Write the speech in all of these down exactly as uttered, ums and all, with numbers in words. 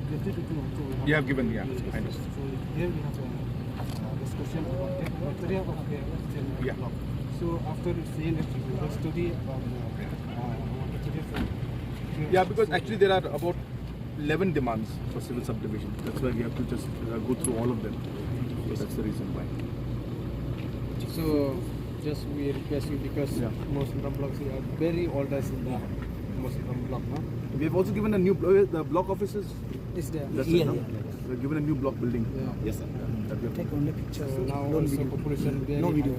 You have given, yeah, I know. So here we have a, uh, discussion about the criteria of the, the block. So after saying that you will study about the, uh, criteria for, yeah, because actually there are about eleven demands for civil subdivision. That's why we have to just, uh, go through all of them. So that's the reason why. So just we request you because, yeah, most of the blocks are very old as in the most of the block, no? We have also given a new blo-, the block offices. Is there? That's, yeah, it, no? Yeah. We've given a new block building. Yeah. Yes, sir. That we have. Take only pictures. So now also population very high. No video.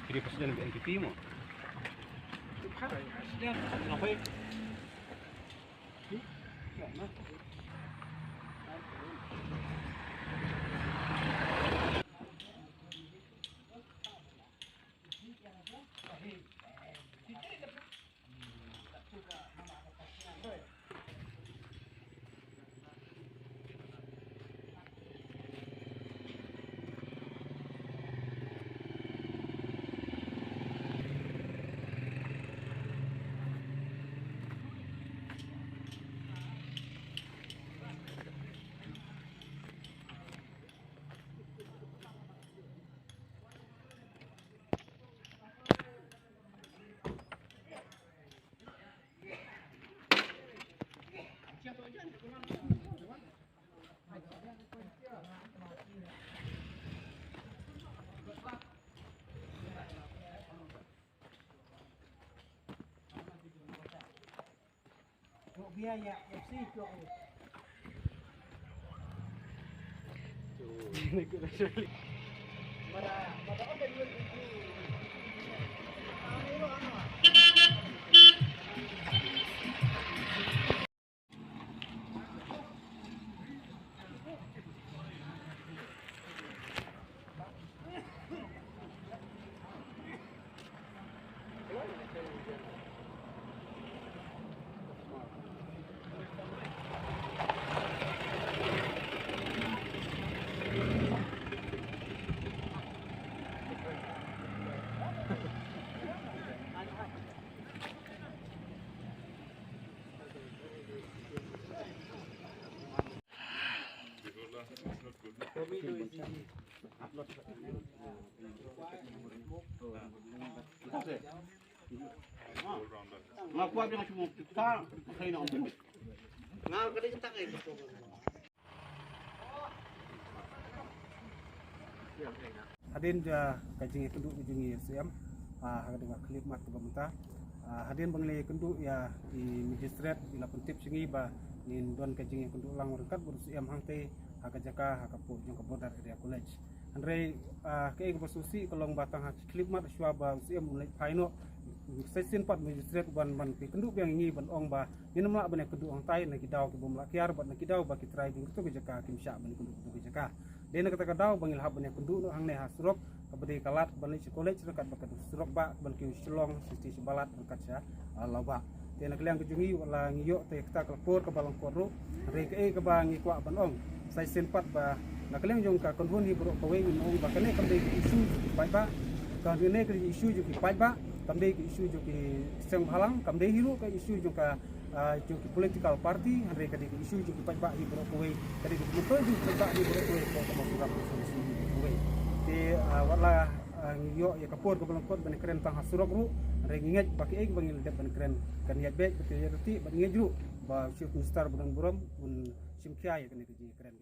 Jadi presiden B N P P mo. Hadien jong ka jingïakynduh ka jong ngi ïa u Syiem, ah, ha ka dei ka khyllipmat kaba mynta. Ah, hadien ba ngi la ïakynduh ïa i magistrate, i la pyntip sha ngi ba ngin don ka jingïakynduh lang ryngkat bad u Syiem hangtei ha ka jaka, ha ka pud jong ka Border Area College. Hynrei, ah, kaei kaba sngewsih ka long ba tang ha ki khyllipmat shuwa ba u Syiem un leit phai noh, sa shisien pat magistrate u wan ban ïakynduh biang ïa ngi ban ong ba ngin ym lah ban ïakynduh hangtai na ki daw ki bym lah kiar bad na ki daw ba ki trai jong kito ki jaka kim shah ban ïakynduh kito ki jaka. Dei na kata ka daw ba ngi la hap ban ïakynduh noh hangne ha surok kaba dei ka lad ban leit sha college ryngkat bad ka surok bah ban kiew Shillong, sha Shillong sha Balat ryngkat sha, ah, Lawbah. Te na ka liang ka jong ngi wat la ngi ïoh te kata ka por kaba lyngkot ruh. Hynrei kaei kaba ngi kwah ban ong, sa shisien pat ba na ka liang jong ka kynhun hi baroh kawei ngin ong ba kane kam dei ka issue jong ki paidbah. Kane ka issue jong ki paidbah, kam dei ka issue jong ki seng bhalang, kam dei hi ruh ka issue jong ka, ah, jong ki political party, hynrei ka dei ka issue jong ki paidbah hi baroh kawei, ka dei ka myntoi jong ki paidbah hi baroh kawei, ka dei ka issue hi baroh kawei. Te, ah, wat la, ah, ngi ïoh ïa ka por kaba lyngkot ban kren tang ha surok ruh, hynrei ngi ngeit ba kiei kiba ngi la dep ban kren kan ïaid beit, ba ki ïaid ryntih, bad ngi ngeit ruh ba Chief Minister ba don burom un shim khia ïa kane ka jingkren.